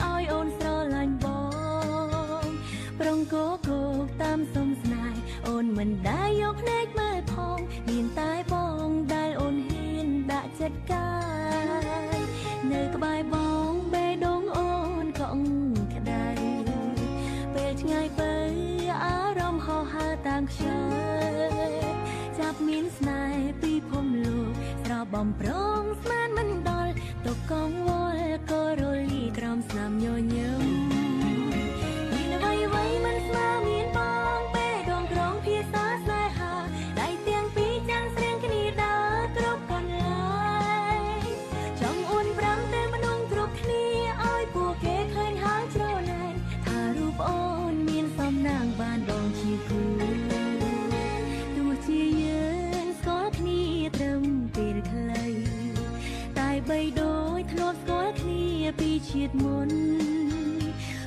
ឲ្យអូនស្រឡាញ់បងប្រងកគោកតាមសុំស្នេហ៍អូនមិនដែលយកភ្នែកមើលផងមានតែបងដែលអូនហ៊ានដាក់ចិត្តកាយនៅក្បែរបងបេះដូងអូនកក់ក្ដៅពេលឆ្ងាយទៅអារម្មណ៍ហោះហើរតាមខ្យល់ចាប់មានស្នេហ៍ពីភពលោកស្របំប្រងស្មានមិនដល់ទុកកងវល់ក៏រលីក្រោមស្នាមញញឹមមានអ្វីអ្វីមិនស្មើមានបងពេលដងក្រងភាសាស្នេហាដៃទាំងពីរចាំងស្រៀងគ្នាដើរគ្រប់កន្លែងចង់អួនប្រាំទៅមនុស្សគ្រប់គ្នាឲ្យពួកគេឃើញហើយច្រណែនថារូបអូនមានសំណាងបានបងជាគូទោះជាយើងស្គាល់គ្នាត្រឹមពេលខ្លីតែបីដូចធ្លាប់ស្គាល់គ្នាពីជាតិមុន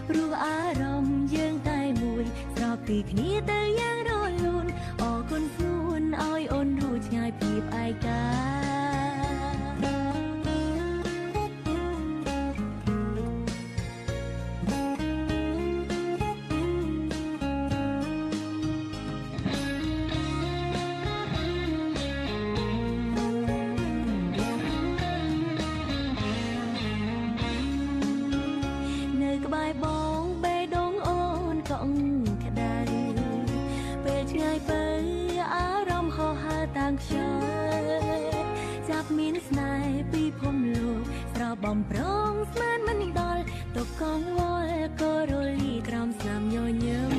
ព្រោះអារម្មណ៍យើងតែមួយស្របពីគ្នាទៅយ៉ាងរលូនអរគុណស្ងួនឲ្យអូនរួចឆ្ងាយពីឯកាតាមខ្យល់ចាប់មានស្នេហ៍ពីភពលោកស្របំប្រងស្មានមិនដល់ទុកកងវល់ក៏រលីក្រោមស្នាមញញឹម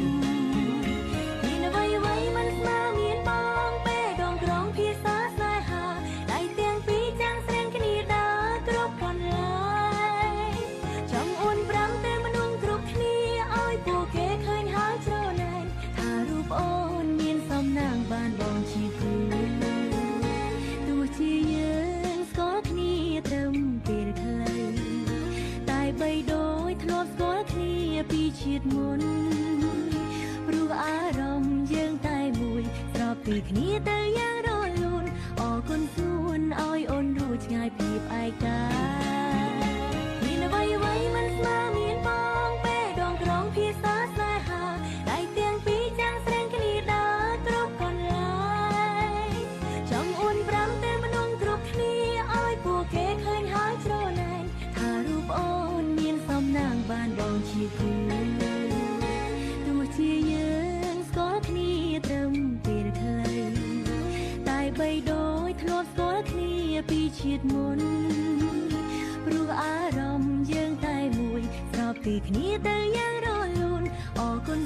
មានអ្វីអ្វីមិនស្មើមានបងពេលដងក្រងភាសាស្នេហាដៃទាំងពីរចាំងស្រៀងគ្នាដើរគ្រប់កន្លែងចង់អួនប្រាំទៅមនុស្សគ្រប់គ្នាឲ្យពួកគេឃើញហើយច្រណែនថារូបអូនមានសំណាងបានបងជាគូទោះជាយើងស្គាល់គ្នាត្រឹមពេលខ្លីតែបីដូចធ្លាប់ស្គាល់គ្នាពីជាតិមុនព្រោះអារម្មណ៍យើងតែមួយស្របពីគ្នាទៅយ៉ាងរលូនអរគុណស្ងួនឲ្យអូនរួចឆ្ងាយពីឯកាមានអ្វីអ្វីមិនស្មើមានបងពេលដងក្រងភាសាស្នេហាដៃទាំងពីរចាំងស្រៀងគ្នាដើរគ្រប់កន្លែងចង់អួនប្រាំទៅមនុស្សគ្រប់គ្នាឲ្យពួកគេឃើញហើយច្រណែនថារូបអូនមានសំណាងបានបងជាគូទោះជាយើងស្គាល់គ្នាត្រឹមពេលខ្លីតែបីដូចធ្លាប់ស្គាល់គ្នាពីជាតិមុនព្រោះអារម្មណ៍យើងតែមួយស្របពីគ្នាទៅយ៉ាងរលូនអរគុណ